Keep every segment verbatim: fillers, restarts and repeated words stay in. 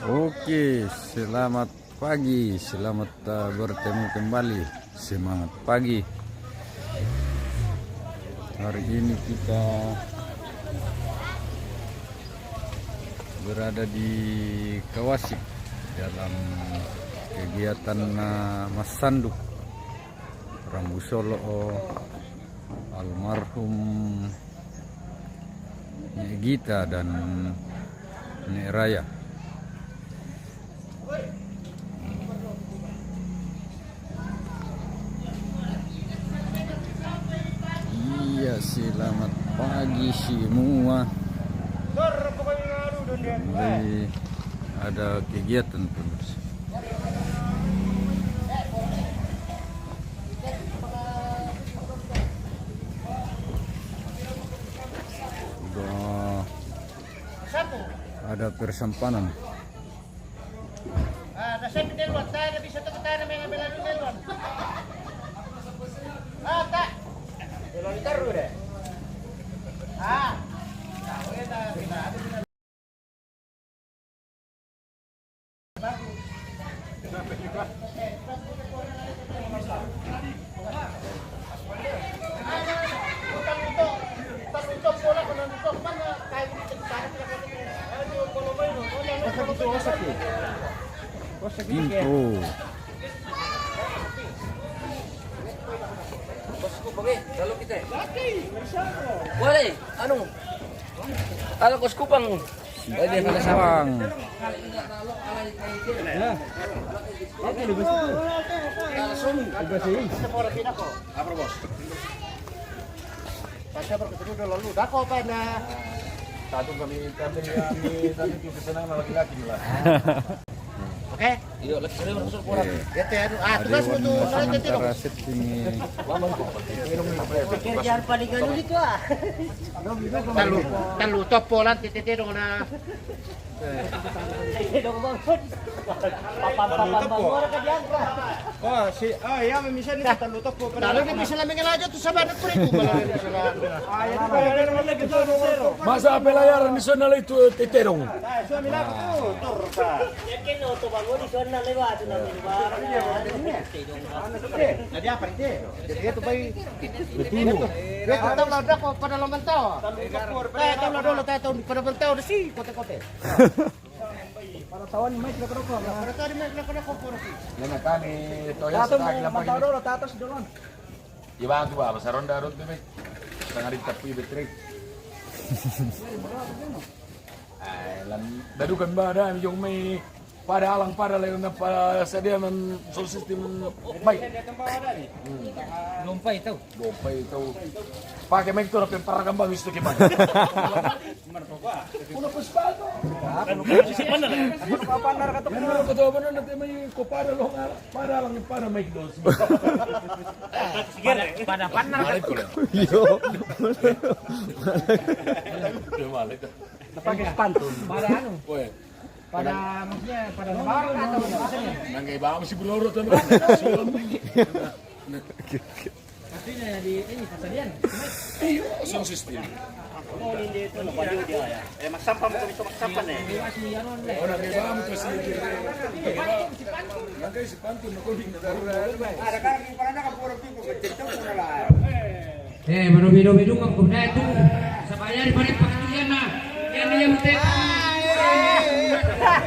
Oke, selamat pagi, selamat, eh, bertemu kembali. Semangat pagi. Hari ini kita berada di Kawasik dalam kegiatan, eh, masanduk rambu solo almarhum Nek Gita dan Nek Raya. Iya, selamat pagi semua. Ini ada kegiatan, pemirsa. Udah ada persempanan. Ah, na sa pinelwan, tayo na bisa to, tayo na may nabela pinelwan. Ah, ta. Pinelwan taru deh. Ah. Info. Bosku, bagi, lalu kita. Boleh, anu. Ala kos kupang. Bang. Ya. Oke, lebih situ. Lebih sih. Apa, Bos? Pasa perkuturu dulu, lalu dako apa na? Satu kami, kami, kami, satu itu ke sana sama laki-laki lah. Oke? Iya, lagi sering masuk orang. Ya, teh, aduh, ah, tugas butuh, saya teh, dong. Kerjaan paling anu itu, ah. Talu, talu topolan, tete, dong, na. Papan-papan bangun ka diangkat. Oh, si, oh, iya, bisa nih, kita lutok po. Lalu dia bisa lami ngelajo tuh, sabar, aku itu, malah dia bisa lah. Ah, ya, itu kayak ada lagi tuh, ada lagi. Masa pelayaran di sana itu, eh, teterong? Ah, suami lagi tuh, tur, Pak. Yakin, oto bangun di sana lewat, tuh, nanti, Pak. Iya, Pak. Jadi apa itu? Jadi dia tuh baik. Betul. Dia tuh tahu lah, ada kok pada lo mentau. Eh, tahu lah dulu, tahu pada mentau, udah sih, kote-kote. Para tawon ni Mike na kadoko. Para tawon ni Mike na kadoko, puro ki. Nena kani, toya sa kaki lang pagi. Tato, tato si Dolon. Iba tu ba, basa ronda ron tu, Mike. Tangari tapu ibe trip. Ay, lan, dadukan ba, da, yung may pada alang, pada layo na pa, sa diyan, man, so system, Mike. Lumpay tau. Lumpay tau. Pake Mike tu, na pempara kambang, isto ki Mike. Una pa espaldo. Ano ka, si Panar? Ano ka, Panar, ka to? Ano ka to, ano na, te, may ko para lo nga, para lang, para may dos. Sige, pada, pada Panar. Balik ko lang. Yo. Balik. Napag-espantun. Para ano? Oy. Para, maksudnya, para nabago na, ano, ano, ano. Nang kaibahan mo si Buroro, ano? Kasi na di, eh, kasalian. Iyo, sound system. Oh, hindi ito, no, baliw di kaya. Eh, magsampa mo kami sa magsampa na eh. Wala, may bago kasi. Nagkay si Panto, nakuling na. Ada kami para nakapurang people, magtitong ko na lang. Eh, manobi-nobi dukang ko na ito. Sa bayan, pare, pakatuyan na. Yan na yan, te.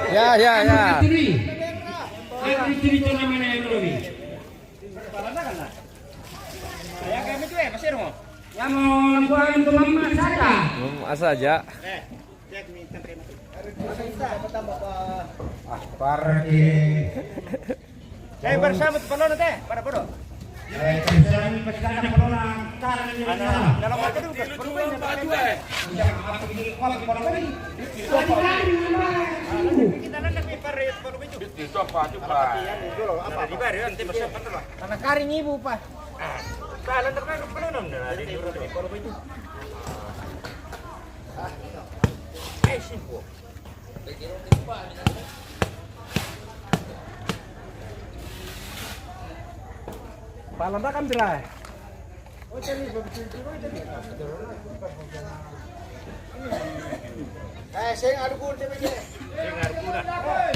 Ya, ya, ya. Tuloy. Ay, tuloy-tuloy ito naman na yan, manobi. Kaya kami tu eh, masir mo. Yang mau lampuan tu mama saja. Hmm, asa aja. Eh, cek minta kayo mati. Ah, para di. Eh, bersama tu palo na te, para bodo. Eh, bersama palo na, taran ni. Ana, dalam waktu tu, baru main na te. Jangan apa ini, kuat, kuat, kuat. Kita na, tapi para, para itu. Itu apa tu, Pak? Apa di bar, nanti bersama tu, Pak. Ana kari ngibu pa. Sala na kayo, palo na, na, di, di, di, palo pa ito. Ay, simple. Palandakan, Dra. Eh, sing adu kun, sing adu kun.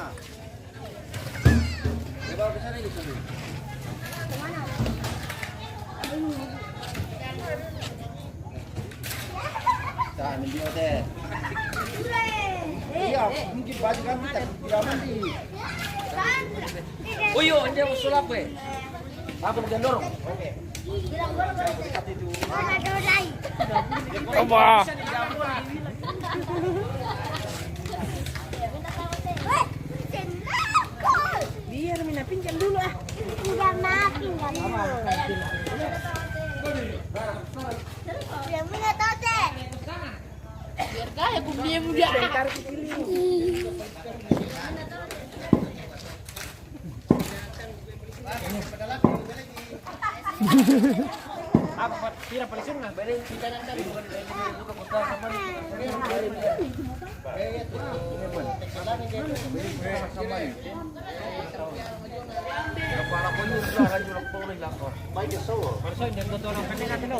Nah. Coba ke sana gitu. Nah, ini dia, Teh. Iya, mungkin baju kan kita tidak mandi. Oh, iya, dia mau sulap, weh. Aku mau dorong. Oke. Apa? Biar Mina pinjam dulu, ah. Pinjam, nah, pinjam dulu. Yang punya Tote. Biar kaya aku beli muda. Bentar, aku pilih. Apa, Pak? Pira paling sunat? Kepala pun sudah kan julak pun lapor. Baik, so. Baru saya udah tutup orang pendek kan, lo.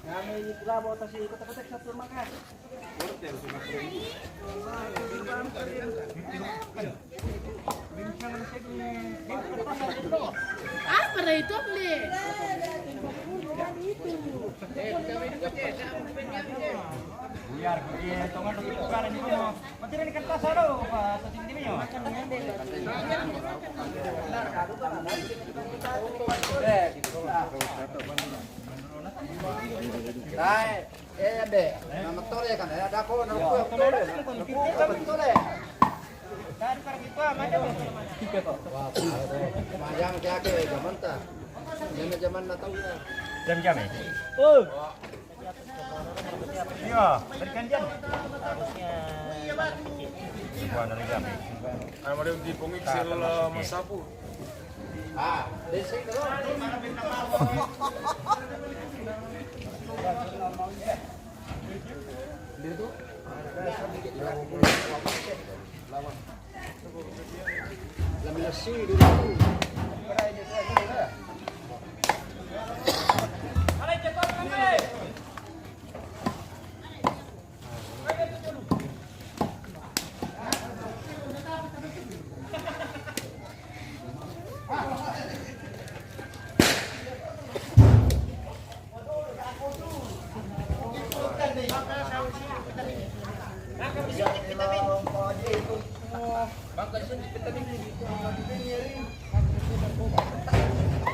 Kami di Pulau Bawah Tasik, kota-kota satu makan. Apa itu, beli? Biar dia tongan dulu, bukan ini, no. Mati dari kertas, aduh, Pak, satu sini, no. Dai, eh, ande, nama tole kan, eh, ada kok, nama tole, nama tole. Wah, mayang kaya ke, zaman ta. Zaman, zaman na tahu ya. Jam-jam, eh? Oh. Iya, berikan jam. Harusnya. Bukan dari jam. Ada yang di pengiksil, eh, masapu.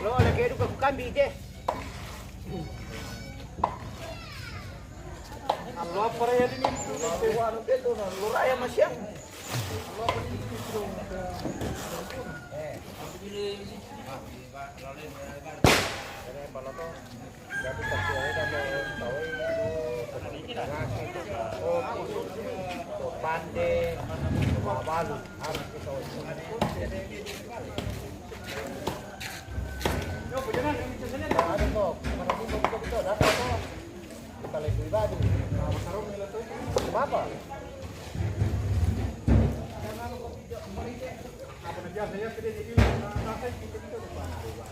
Lo lagi hidup aku kambing deh. Lo apa ya ini? Lo raya masih ya?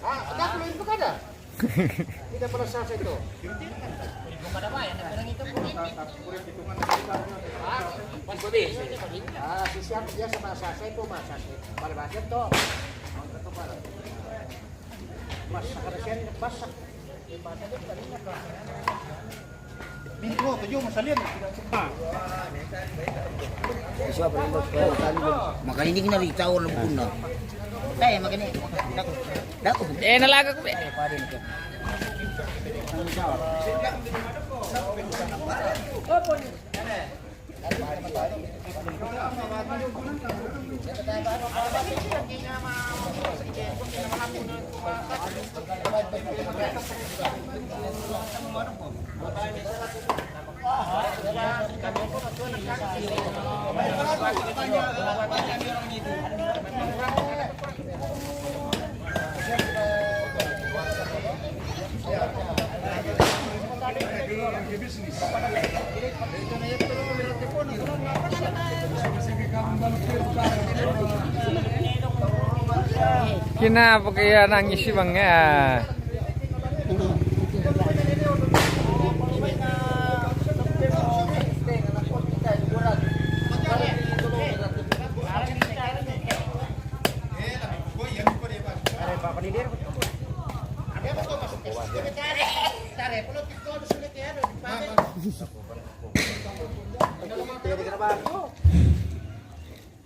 Ah, ada belum itu kada? Tidak pernah selesai itu. Ah, si siang biasa masa saya itu masa sih. Balik macam tuh. Masak ada siang masak. Minggu tujuh masalian. Makanya ini kena ditahu lembuna. Eh, makanya. Daku. Eh, nalaga ko, eh. Kina apa kaya nangis si bang ya?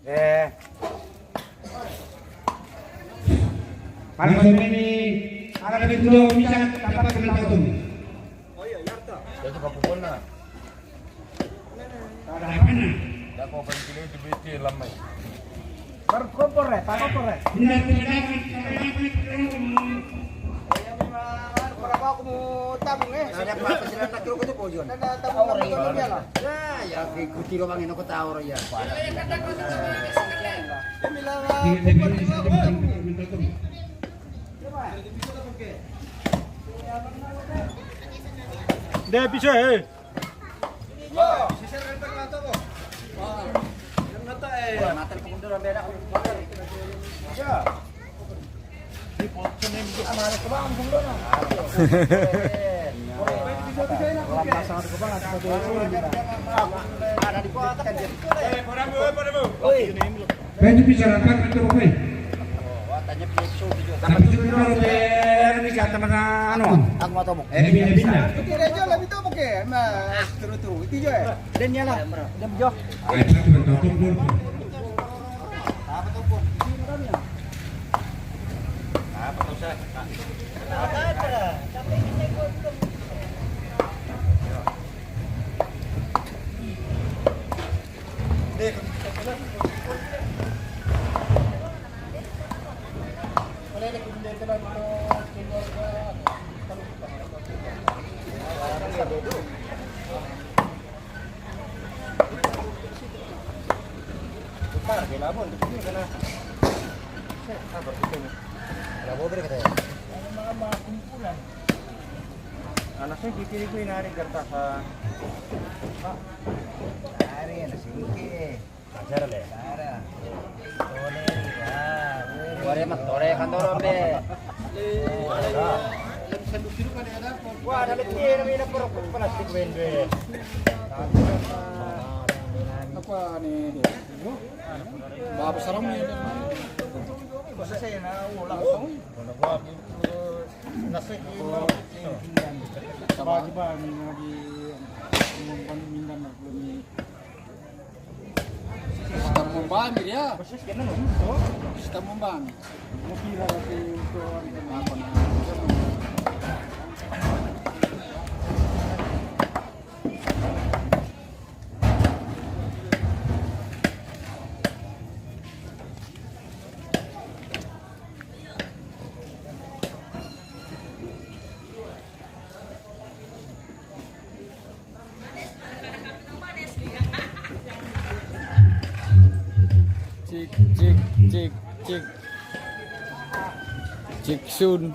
Eh. Para ini ada betul bisa dapat kenal tahu. Jadi kapupon na. Ada apa na? Dako panciliti biti lamai. Par kompor eh, par kompor eh. Tidak, tidak. Berapa aku mau tabung eh? Ada apa sila tak kilo ko pojon. Ada tabung kami kalau dia lah. Ya, ya, ikuti lo bangin ako tao ya. Kami lang, ah, kompor di ba ako tabung. Deh, bisa eh. Pwede bicara kan itu, oke. Tapi itu dulu, eh, ini kata mana, anu? Aku mau tobok. Eh, pindah, pindah. Oke, Rejo, lebih tobok ya? Mas, terus, terus. Itu jo ya? Dan ya lah. Dan jo. Eh, itu bentar, tunggu. Apa tobok? Apa tobok? Kena apa? Untuk ini kena. Apa itu? Kena apa beri kata ya? Anak saya pikir itu ini hari kertas, ah. Hari anak saya pikir. Ajar le. Tore mah tore kan tore be. Wah, ada letih ini, ini perut plastik bende. Apa nih? Bapak sarong nih. Nasi. Coba, coba, ini lagi minum minum lagi. Sita mombami dia. Sita mombami. Cek, cek, cek, cek. Cek sun.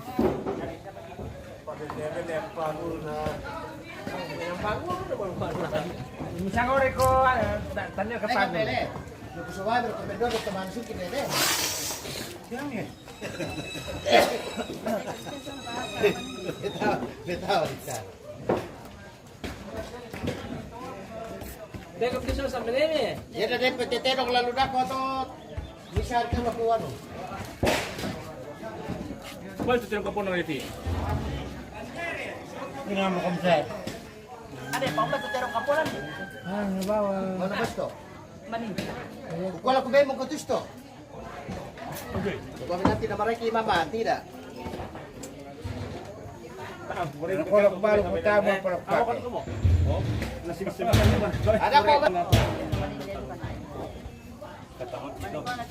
Misal kau reko, eh, ta-, tanya ke pagu. Lu kusubai berkomendor ke teman suki deh. Siang ya? Beta, beta, beta. Tengok kisah sampai ini. Ya, dah, dia P T T dong lalu dah kotor. Bisa harga lah, kawan. Kuat tu tengok kapon nanti. Ini nama komsel. Ada yang mau tu terong kaponan? Ah, ini bawa. Mana bos tu? Maning. Kuala kubemo ko tusto. Oke. Kuala nanti nama reki mama, tidak. Kalau baru pertama, kalau pakai. Ada apa?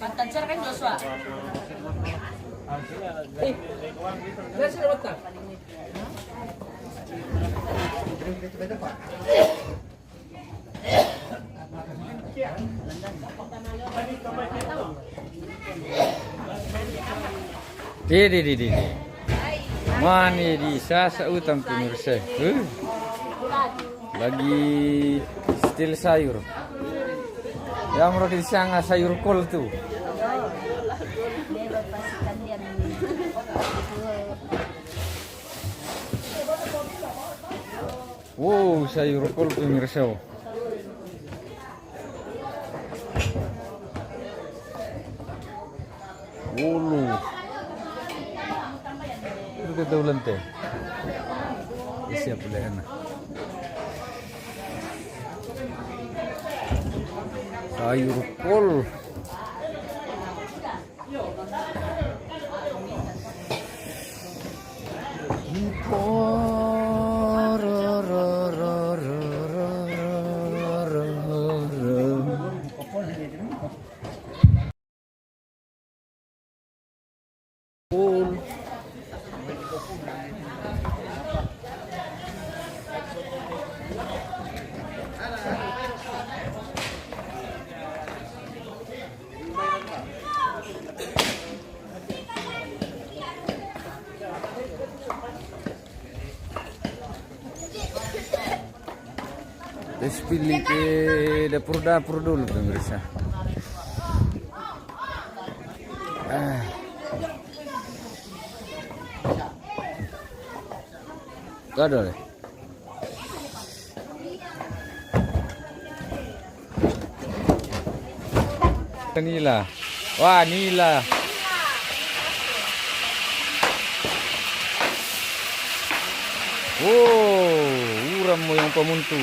Tantan siya kan, Joshua. Eh, nasa na ba ta? Di, di, di, di, di. Mani di sasa utang pemirsa. Huh. Lagi setel sayur. Ya, mereka di sana sayur kol tu. Wow, sayur kol pemirsa. Ulu. Itu kita ulang teh. Siap boleh enak. Sayur kol. Terus pilih ke dapur-dapur dulu, pemirsa. Ah. Itu ada deh. Nila. Wah, nila. Oh, uram mo yang pamuntu.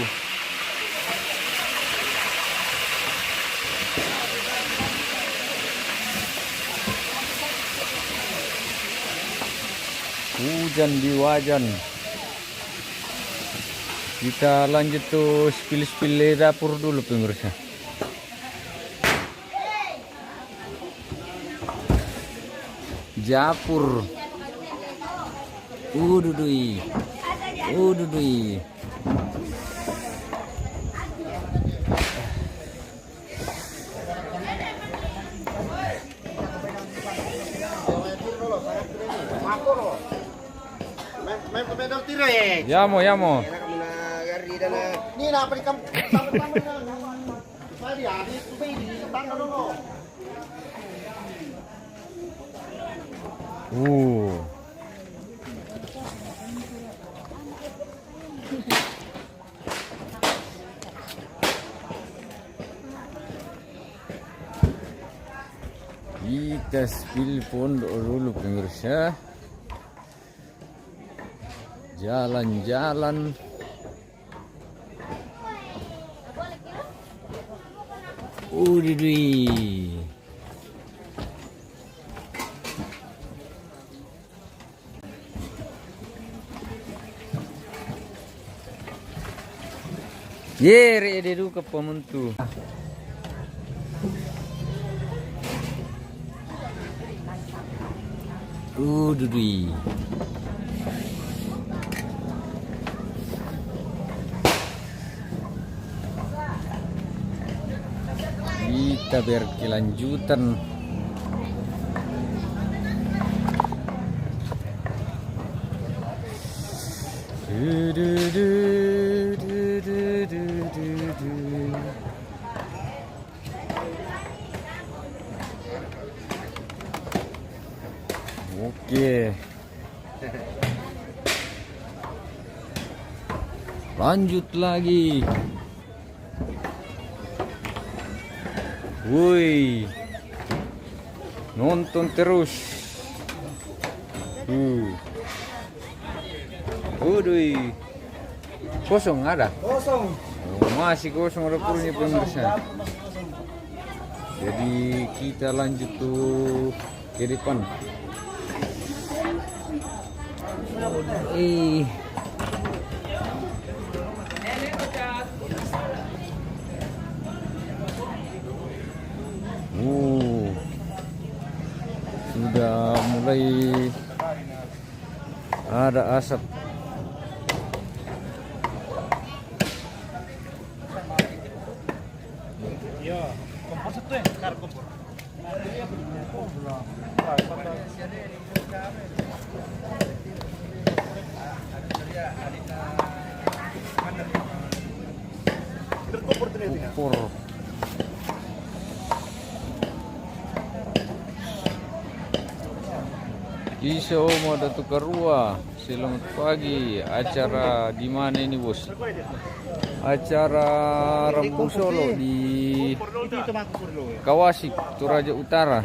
Hujan di wajan. Kita lanjut tu spill-spill dapur dulu, pemirsa. Japur. Ududui. Ududui. Main, main pemain dong tiro, eh. Yamo, yamo. Enak kami na gari dan, eh, ini na apa di kampung? Sama-sama na. Saya di hari itu, di tangga dulu. Uh. Kita spill pondok dulu, pemirsa. Jalan-jalan. Udah dui. Ye, re de duka pamuntu. Uh, dudui. Kita berkelanjutan. Du, du, du, du, du, du, du, du. Oke. Lanjut lagi. Woi. Nonton terus. Uh. Udui. Kosong ada? Kosong. Oh, masih kosong, ada kurungnya, pemirsa. Jadi kita lanjut tuh ke depan. Eh. Uh. Sudah mulai ada asap. Iya, kompor satu ya, kar kompor. Kompor. Iso mo ada tukar rua. Selamat pagi. Acara di mana ini, Bos? Acara Rambung Solo di Kawasik, Toraja Utara.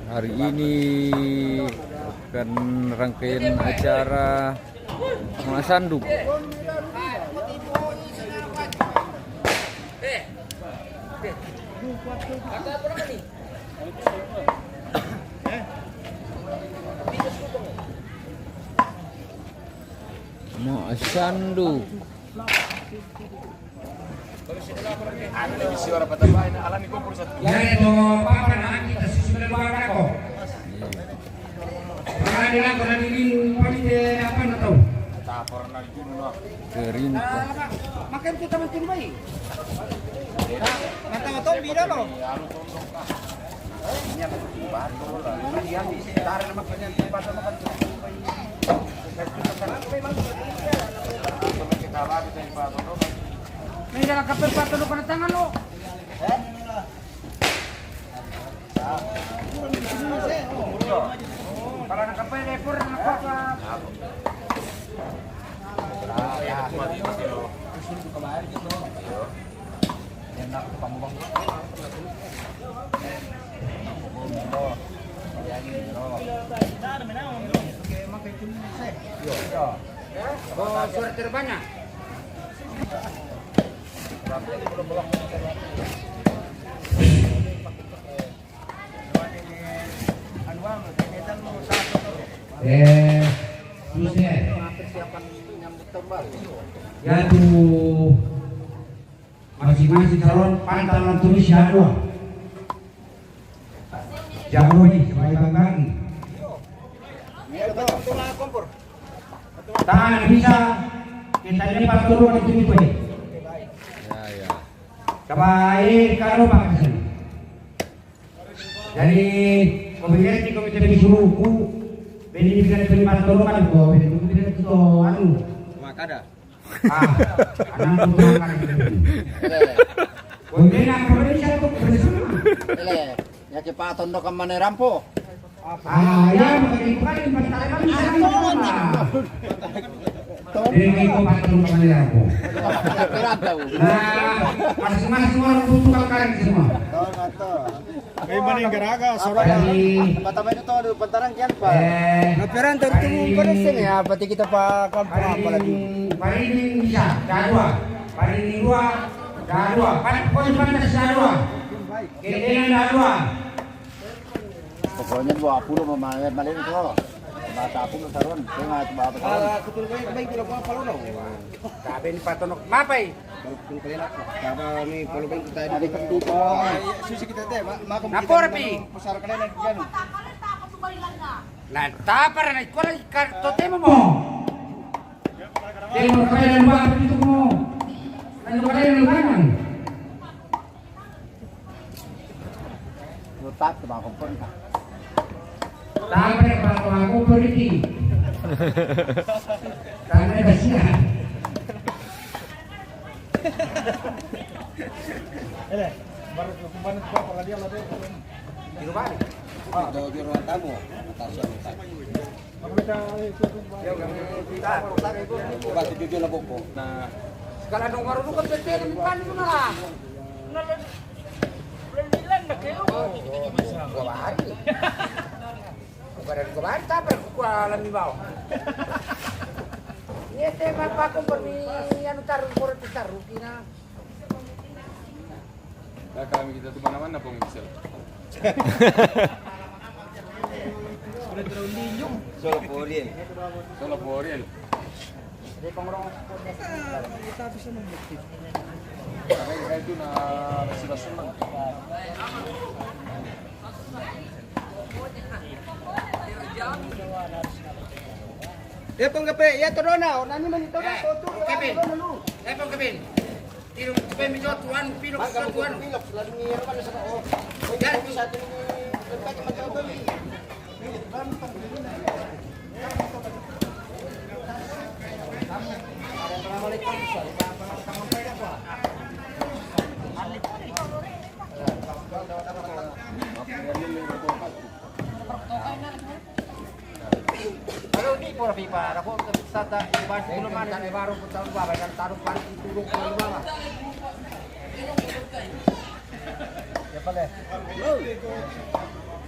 Hari ini akan rangkaian acara Mak Sanduk. Mak Sanduk. Yare to papa na kita susu bela baka ko. Papa ni na ko na ni ni pamite apa na tau. Kering. Makan kita makin baik. Mata mata bida lo. May dala ka pa pa, tulog ka na tangan, oh. Para na ka pa, eh, pura na ka pa. Oh, suara terbanyak. Eh, Susne. Ya tuh. Masing-masing calon pantal nang tulis ya dua. Jago ni, sebagai bang-bagi. Tangan bisa, kita ini patut dua di sini, Pak. Ya, ya. Coba, eh, kalau Pak Hasan. Jadi, ko beli ko beli suruhku, beli di beli beli batu kan ko beli beli itu anu. Makada. Ah, anak itu kan. Ko beli nak ko beli satu beli semua. Ele, ya ke paton do kamane rampo. Ah, ya, makanya itu kan yang pertama kan di sana. Ini ko paton kamane rampo. Pirata. Nah, masing-masing orang butuh kalian semua. Kayak mana yang garaga, sorang. Mata main itu ada pantarang kian, Pak. Eh, laporan tertemu pada sini ya, berarti kita Pak kampung apa lagi? Paling bisa, dah dua. Paling dua, dah dua. Pan, pokoknya pantas dah dua. Kira-kira dah dua. Pokoknya dua puluh memainkan maling itu. Mata aku saruan, saya nggak coba apa. Kalau betul kayak baik kalau apa lo? Tapi ini patonok mapai. Kalau betul kayak apa? Kalau ini kalau baik kita ini. Susi kita teh, ma-, makan kita. Lapor, Pi. Pasar kalian lagi kan. Nah, tapar na ikuan lagi kartu temo mo. Temo kalian buat itu mo. Lalu kalian lu kan. Lutak tu bang kompon tak. Sampai bang kompon ini. Karena kasihan. Ele, baru kumpan itu apa lagi, apa lagi? Di rumah ni. Di, di ruang tamu. Tasya lutak. Coba tujuh dia lah boko. Nah, sekali dong baru tu kan betul ni pan tu nah. Nah, bulan bilan dah kelo. Dua hari. Bukan dari kemarin, tak pernah kuku alami bau. Ini teh bapak aku permi anu taruh, korang taruh kina. Nah, kami kita tu mana-mana pun bisa. Sudah terlalu linjung. Solo Poriel. Solo Poriel. Kita bisa membukti. Karena itu na masih basumang. Ya pengkepe, ya terona, nani mani terona. Eh, tu, Kevin. Eh, Kevin. Tiro, pe mi jo tuan, pilok sa tuan. Pilok, lalu ni apa na sa o. Ya, bisa tu ni, tempat macam tu ni. Kalau di pora pipa, rapo sata iban sepuluh menit, baru putar dua, baik taruh pan turun ke bawah. Siapa le?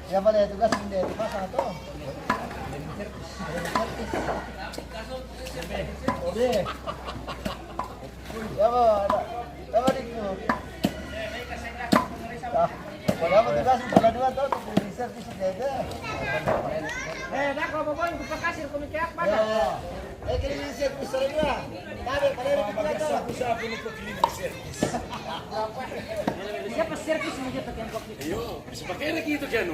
Siapa le tugas ini? Tugas satu. Oke. Siapa? Siapa di itu? Ah, padahal tugas salah dua tahu tu bisa bisa jaga. Eh, dah kau bawa itu kasir kau mikir apa dah? Ya. Eh, kiri bisa bisa dua. Tabe pada itu. Siapa servis ini dia pakai kok? Iyo, bisa pakai lagi itu kan.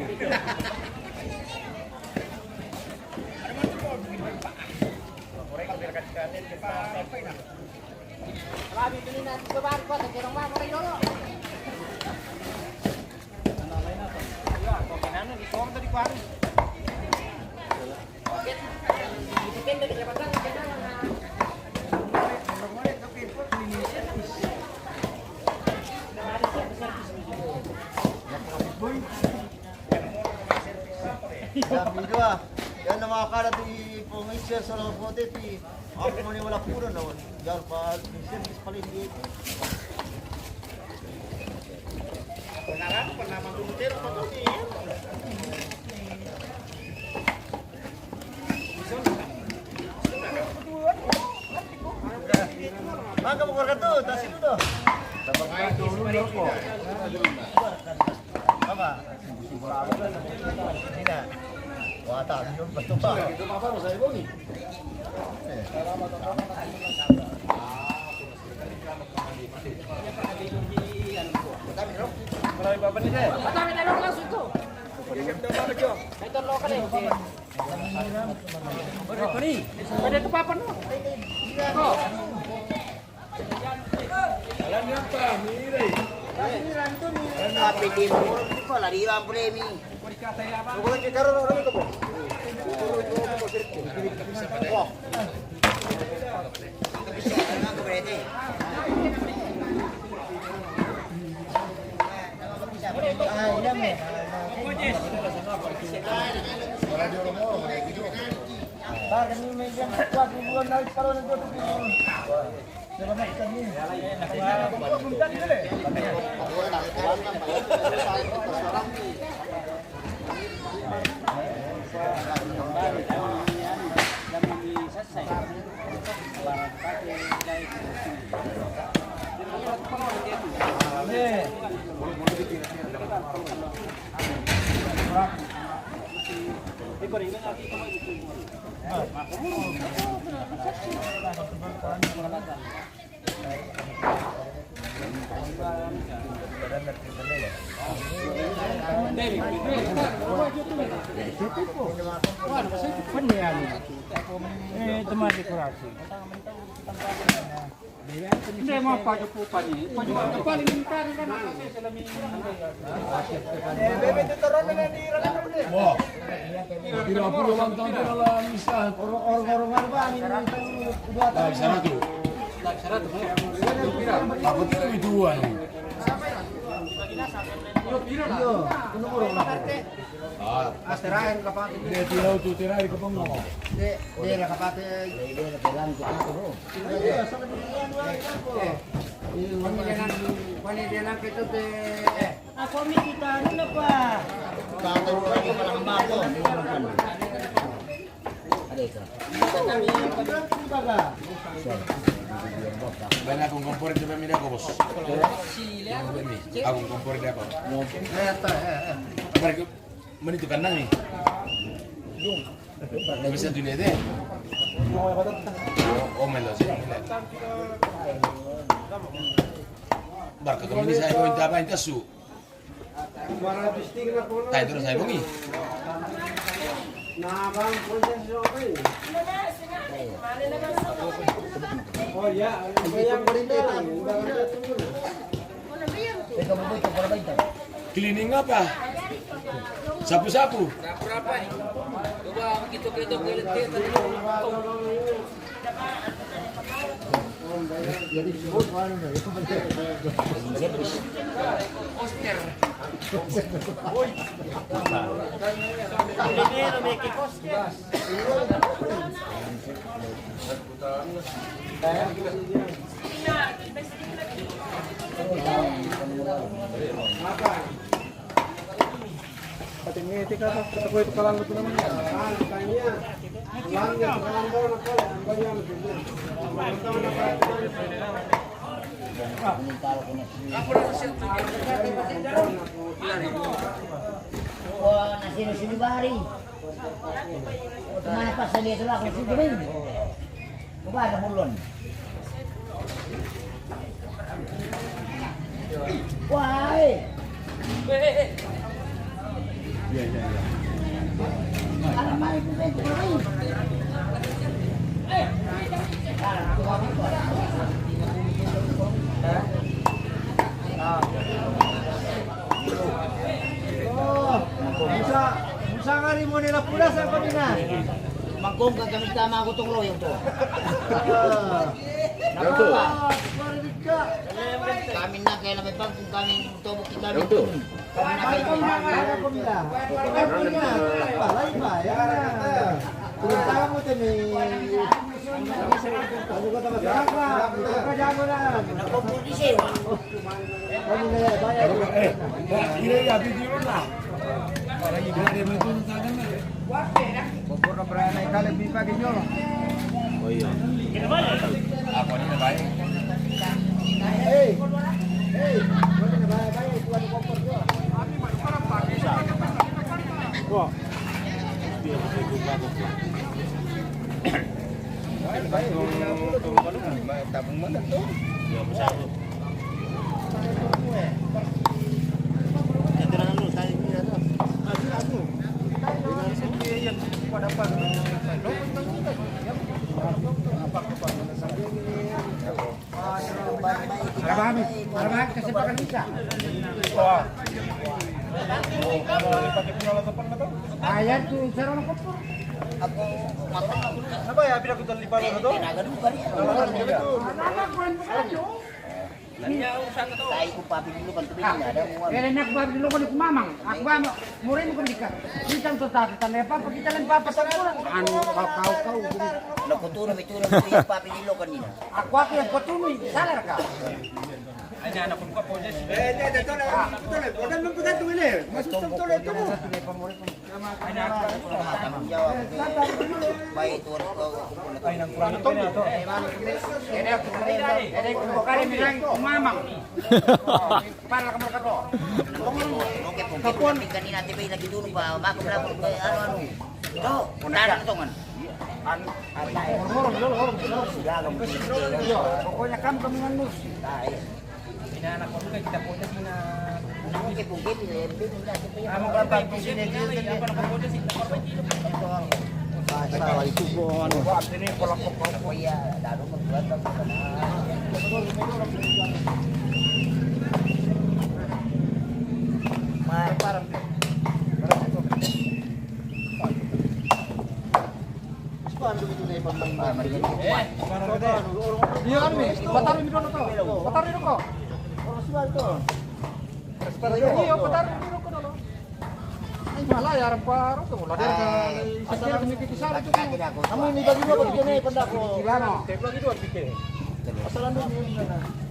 Yang kedua, yang nama kada di pengisi salah foto pi. Aku mani wala pura nawan. Jar pa di servis paling di. Pernah aku pernah mantu mutero foto ni. Maka bukan tu, tas itu tu. Dapat itu dulu rokok. Apa? Wah, tak, yun, betul, Pak. Tapi di mulut ko lari bang premi. Eh, teman dekorasi. Hindi mo pa po pa ni. Pwede mo pa rin yung tari ka na kasi sila may. Wah, tira puro lang tayo, tira lang, misa. Orang-orang ba, ini. Ah, sarado. Sarado. Ako, tira may duwa, eh. Iyo, ano mo rin ako? Ah, tirahin ka pa. Hindi, tiraw to, tirahin ka pa mo. Hindi, hindi, nakapati. Hindi, nakailangan ko pa ako, bro. Pamilya ng, pamilya ng Pitote. Ako, may kita, ano na pa? Tatawag ko pa ng bato. Bana kung kompor di ba mira ko, boss? Ako kung kompor di ako. Balik, manito ka na eh. Bisa tu nede. Oh, oh, malo, sí. Barka kami ni sa ito, yung taba, yung tasu. Tayo doon sa ibong eh. Cleaning apa? Sapu-sapu. Pati ngiti ka pa, pati ko ito kalang luto naman yan. Wah, nasi nasi di bari. Mana pas dia tu lah, aku sudah. Coba ada bulan. Wah, eh. Iya, iya, iya. Alamak, itu saya kurang. Oh, bisa, bisa kali mau nila pula sa kanina. Mangkong ka kami tama ko tong loyang to. Yang to. Kami na kaya na may pangkong kami to bukit kami. Yang to. Kami na kaya na may pangkong kami na. Palay pa, yan na. Kung tama mo, tini. Oh, iya. Apa ni, baik? Wah. Tabung mana tu? Ya, besar tu. Para kami, para kami kasi pa kanisa. Wah. Ayah tu cara nak kotor. Apa ya, bila kita lipat itu? Tenaga dulu kali. Anak-anak main begitu. Saya ikut papi dulu kan, tapi tidak ada muat. Ele nak babi dulu kan ku mamang. Aku ba murim ku nikah. Kita tu tak kita lepas, kita lepas pasal anu kau kau kau. Lo kuturu itu lo papi dulu kan ini. Aku aku yang kuturu salah kau. Ini anak pun kau pun. Eh, ini ada tolak, tolak. Bukan mempegang tu ini. Masuk tu tolak tu. Tanggung jawab. Baik, tuan, kau kumpul. Ini kurang tu ni tu. Ini aku, ini aku kali bilang mamang. Para kamu kau. Oke, oke. Tapi kan ini nanti lagi dulu, Pak. Mak aku bilang, anu, anu. Tuh, tarik tu kan. An, an, horong, horong, horong, horong. Iya, pokoknya kamu kami manusia. Nah, iya. Ina anak ko kita punya sina. Anak ko kita punya sina. Amo ka pa ko sina. Apa ko punya sina? Salah itu bon. Ini kalau kok iya, lalu membuat apa? Parang. Iya, anu, patarin dulu to. Patarin dulu ko. Iya, patarin dulu ko dulu. Ay, malah ya, orang paro to. Lah dia ada. Asal kami kita sana tu. Kamu ini bagi dua bagi ni, pendak ko. Gimana? Bagi dua bagi. Asal anu ni.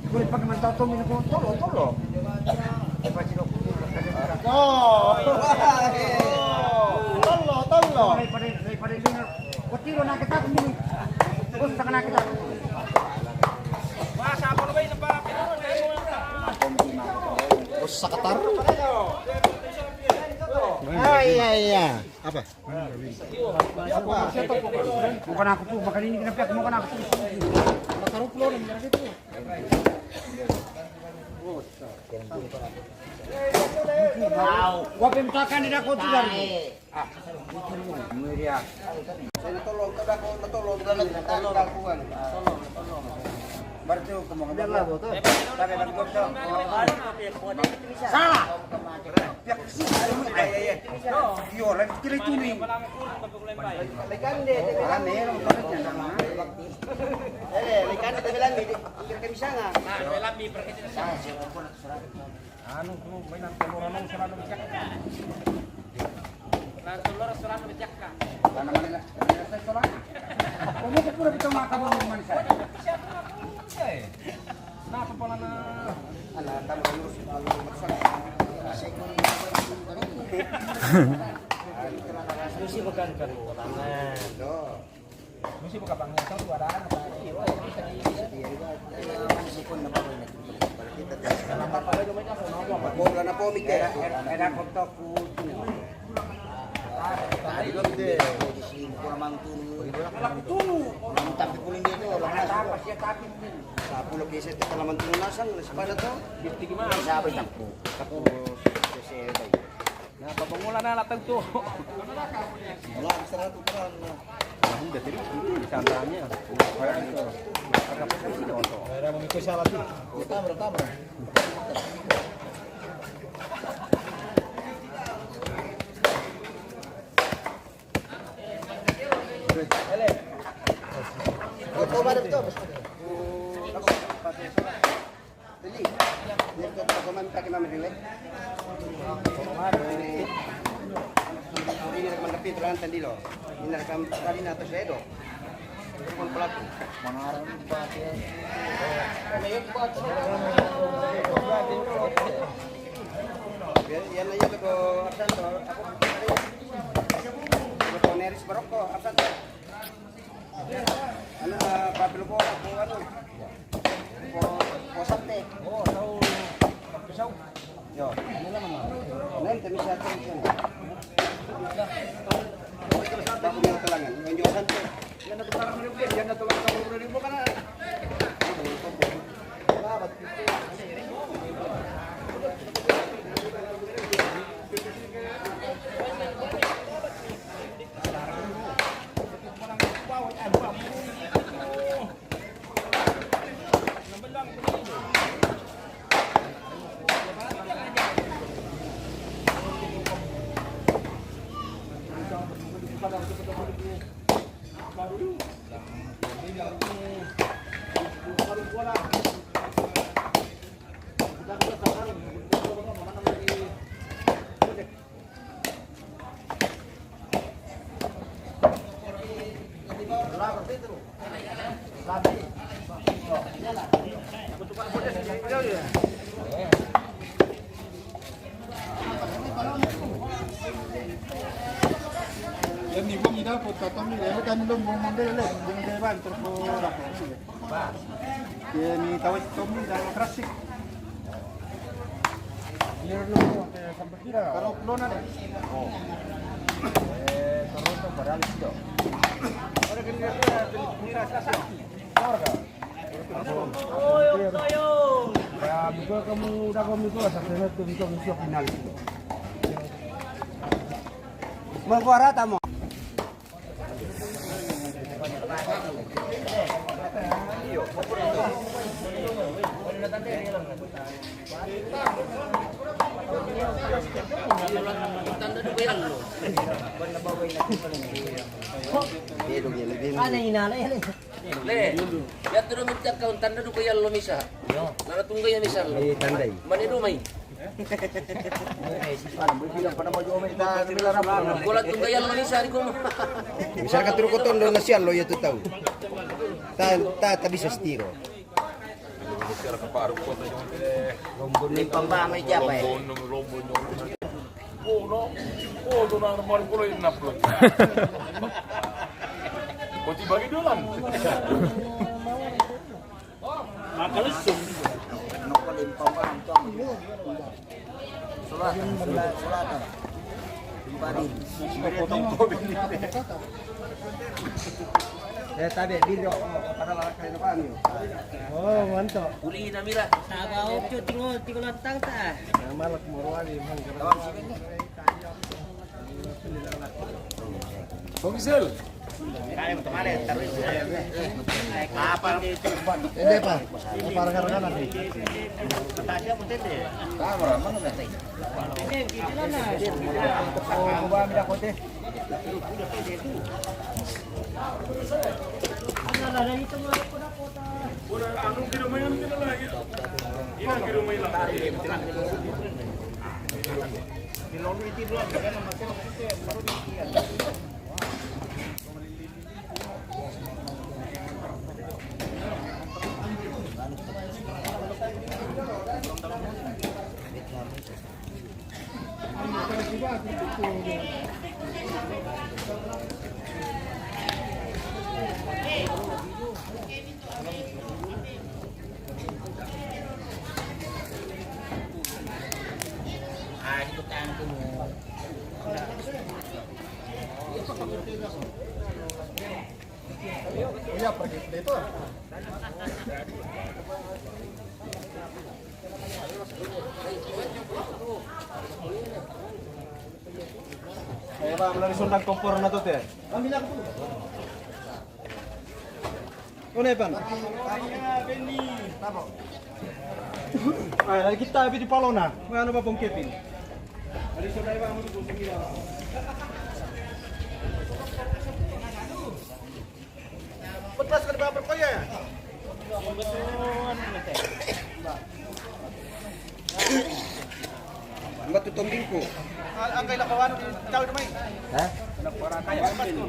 Gue pakai mantau tuh, minum tolo, tolo. Tolo, tolo. Daripada, daripada ini, kau tiru nak kita minum. Kau tak nak kita. Wah, siapa lu ini, Pak? Kau sakatar. Ah, iya, iya. Apa? Bukan aku tuh, makanya ini kenapa aku, bukan aku tuh. Taruh pulau dan mereka itu. Wow. Gua pemtakan di dako tuh dari. Ah, meriah. Saya tolong, tolong, tolong, tolong, tolong. Baru tuh, kamu biarlah, botol. Salah. Pihak sih, iya, iya, iya. Yo, lagi kira itu nih. Lekan deh, dia bilang. Aneh, orang kata jangan. Eh, lekan deh, dia bilang, dia kira bisa nggak? Nah, dia bilang, di perkecil. Anu, tuh, mainan telur, anu, selalu dicek. Nah, telur selalu dicek, Kak. Mana, mana, mana, saya sekolah. Kamu kok pura kita makan, mana saya? Siapa aku? Eh. Nah, kepala na. Ala, tambah lurus, lurus, lurus. Mesti bukan kan tangan. Mesti bukan bang, itu ada anak tadi. Wah, bisa di. Meskipun nama boleh. Kita tes. Apa-apa aja banyak, mau apa? Mau bulan apa, Mik, ya? Ada kontak. Tadi lo gede. Kurang mantu. Kurang mantu. Tapi puling dia tu, orang apa sih, tapi puling. Sapu lo kese te kalaman tunasan, sepada to. Bitti gimana? Sabi tampo. Tapos, sese, bay. Nah, pabangula na latag to. Wala, sarado pa lang. Ang dati rin, hindi, sandaan niya. Kaya ito. Pagkapos ko, sino to? Kaya mo, may kusa, lati. Tama, tama. Dali. Dito, pagkaman, pagkaman, dali. Ini rekan tandilo. Ini rekan tadi na to sedo. Telepon pelaku. Mangarang pa siya. Yan, yan na yun ko, absent to. Ako, ako, Neris Baroko, absent to. Ano, ah, Pablo po, ako, ano? Po, po, sante. Oo, tao, kapisaw. Yo. Ano naman, ah? Ano yung tamis sa atin, yun? Bago mo talangan. Yung Diyos sante. Yan na to, parang malupit. Yan na to, parang malupit. Ano ka na? Yan ni bom ida po tatom ni lele kami lo bom mande le bom de ban terpo rapo. Yan ni tawit tom ni dan trasik. Karo lo na de. Eh, terus to padahal itu. Ora kini kira kira kira kira. Ba, before kamu udah kamu itu lah, saya tu bisa misi final itu. Mau gua rata mau. Tanda duka yallo. Ana ina le. Le, yattu do micca kau tanda duka yallo misa. Nana tungga ya misa. Eh, tandai. Mane do mai. Bola tungga yallo misa di komo. Misalkan turu kotondo na siallo ya tu tau. Ta, ta, ta bisa stiro. Ni pamba mai siapa ya? Oh, no. Oh, tu nang baru pulo inap lo. Kau tiba gitu lah. Maka lesung. Selatan, sela-, selatan. Badin. Eh, tabe, biro, oh, pada lalak kayu depan, yo. Oh, mantap. Uli namira. Taba ocho, tigo, tigo lantang ta. Malak morwali, man. Komisil. Hindi pa. Para ka na. Iya, pergi itu. Eh, Bang, dari Sundang kompor na to, te. Ano, Evan? Ay, lagi kita, abi di palona. May ano ba pong kepin? Patras ka di ba, Berkoya? Ang matutumbing ko. Ang kailangan ko, ano, tawid naman. Ha? Ang kailangan ko.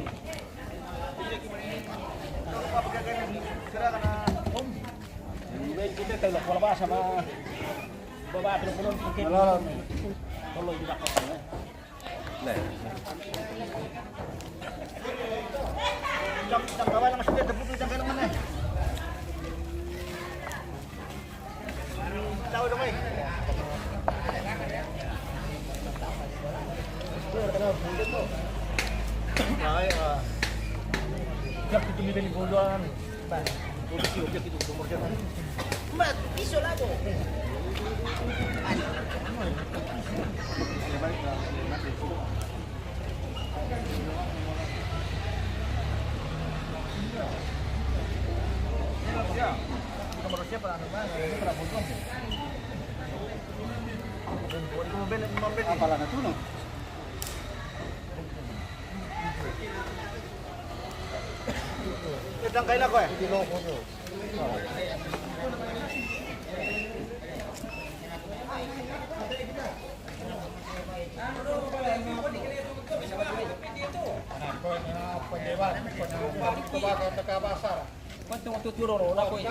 Ay, ah. Diyak dito may tinibuluan. Mat, iso labo. Nomor siapa, ano ba? Ano ba? Pala na to, no? Itang kaila ko eh. Kuanto mo tuturo ro, na ko eh.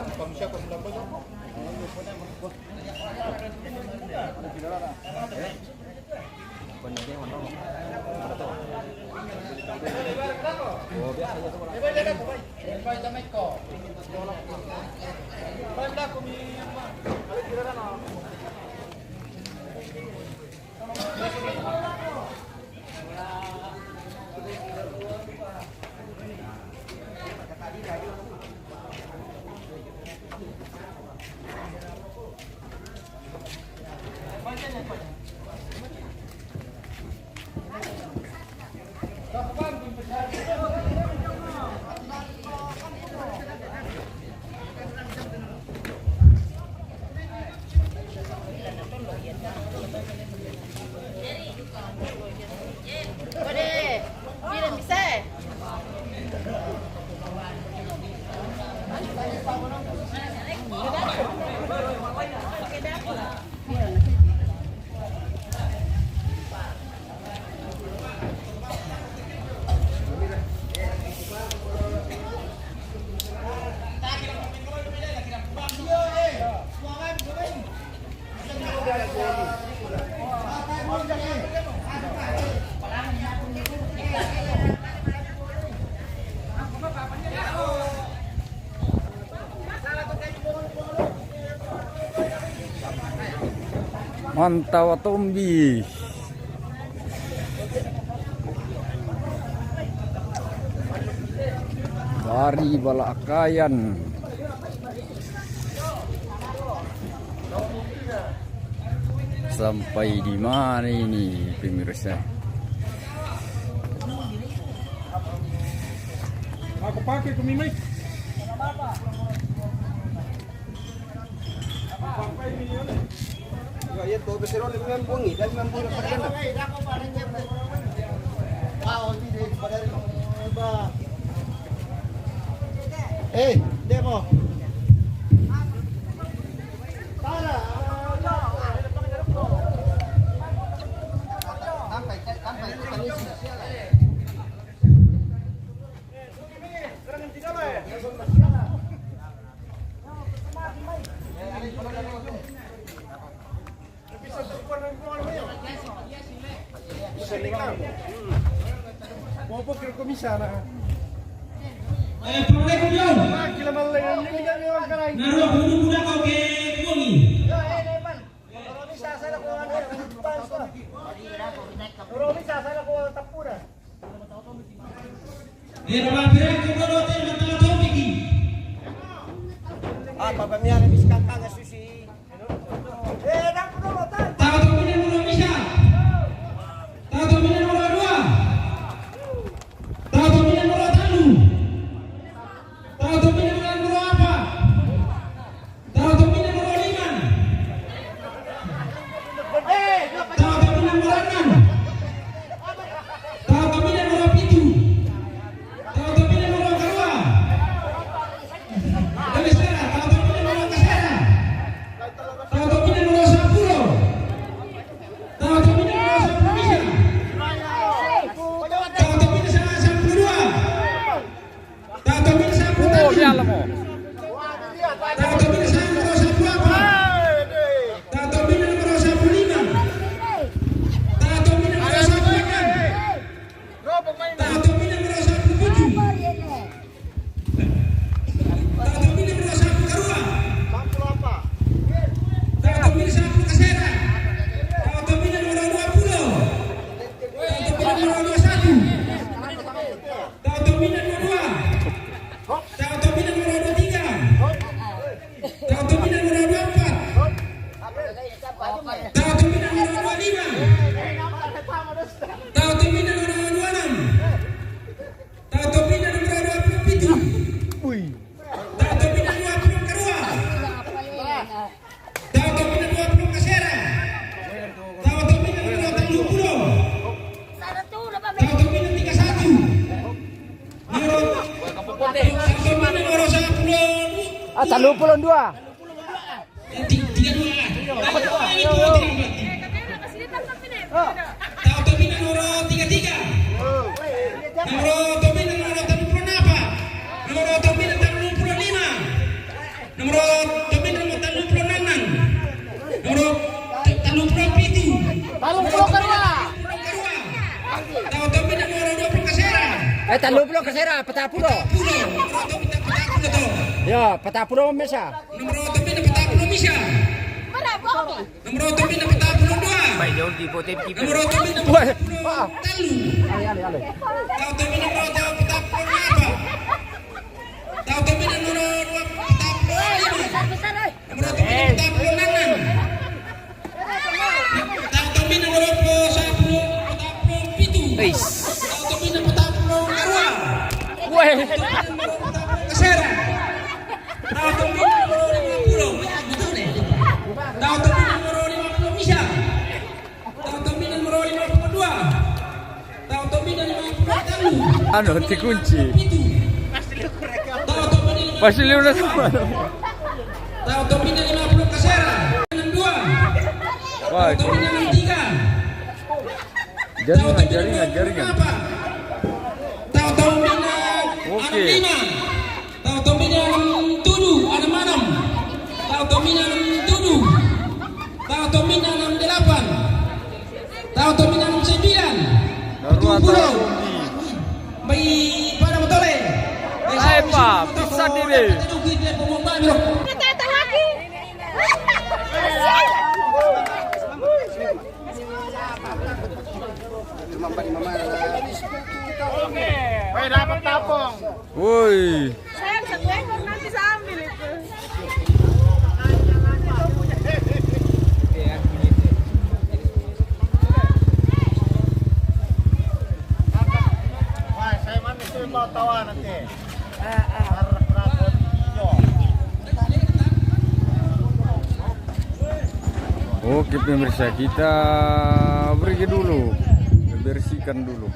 Mantap, Tombi. Dari Balakayan. Sampai di mana ini, pemirsa? Aku pakai ku mic. Eh, demo. Eh, Assalamualaikum, Jon. Narua hunu budak kau ke kuongi. Dia na ba pira ko ko do te na tala topiki. Ah, papa mia na miska kanga susi. Tau topina nomor misa. Tau topina nomor dua. Tau topina nomor tolu. Tau topina nomor apa? Tau topina nomor lima. Tau topina nomor enam. Tau topina nomor pitu. Tau topina nomor dua. Dame sera, tau topina nomor kasera. Tau topina nomor sepuluh. Tau topina nomor sepuluh bisa. Tau topina sa-, sepuluh dua. Tau topina sa-, Oh, dia lah mo. Tau topina sa-, nomor sepuluh apa? Tau topina nomor sepuluh lima. Tau topina nomor sepuluh enam. Tau topina nomor sepuluh tujuh. Tau topina nomor sepuluh dua. Tau topina sepuluh kasera. Tau topina nomor dua puluh. Tau topina nomor dua satu. Tau topina nomor dua. Tau topina nomor dua tiga. Tau topina nomor dua empat. Tau topina nomor dua lima. Tau topina nomor dua enam. Tau topina nomor dua puluh pitu. Ui. Tau topina dua puluh kedua. Tau topina dua puluh kasera. Tau topina nomor tolu puluh. Tau topina tiga satu. Nomor, tau topina nomor sepuluh. Ah, tolu puluh dua. Ti-, tiga dua. Ayo, ayo, tiga empat. Tau topina nomor tiga tiga. Nomor topina nomor tolu puluh delapan. Nomor topina tolu puluh lima. Nomor topina nomor tolu puluh enam. Tau tombina nomor dua puluh kasera. Eh, telu puluh kasera, patang puluh. Puluh, nomor dua puluh, patang puluh to. Ya, patang puluh mesa. Nomor dua tombina patang puluh mesa. Nomor dua tombina patang puluh dua. Baik, jauh di foto kita. Nomor dua tombina patang puluh telu. Ale, ale, ale. Tau tombina nomor dua patang puluh delapan. Tau tombina nomor dua patang puluh lima. Nomor dua tombina patang puluh enam. Tau tombina nomor dua puluh satu, patang puluh pitu. Eis. Tau tombina patang puluh dua. Weh. Kasera. Tau tombina nomor lima puluh. Tau tombina nomor lima puluh mesa. Tau tombina nomor lima puluh dua. Tau tombina nomor lima puluh telu. Anu, dikunci. Tau tombina lima puluh tujuh. Pasti lu udah sama. Tau tombina lima puluh kasera. Enam dua. Wah, tau tombina enam tiga. Jaringan, jaringan, jaringan. Tau tombina enam lima. Oke. Tau tombina enam tujuh, enam enam. Tau tombina enam tujuh. Tau tombina enam delapan. Tau tombina enam sembilan. Baru atau Bai pada betul eh. Hai, Pak, bisa di deh. Woi. Sayang, satu ekor nanti saya ambil itu. Wah, saya mana tu mau tawa nanti. Oke, pemirsa, kita pergi dulu, bersihkan dulu.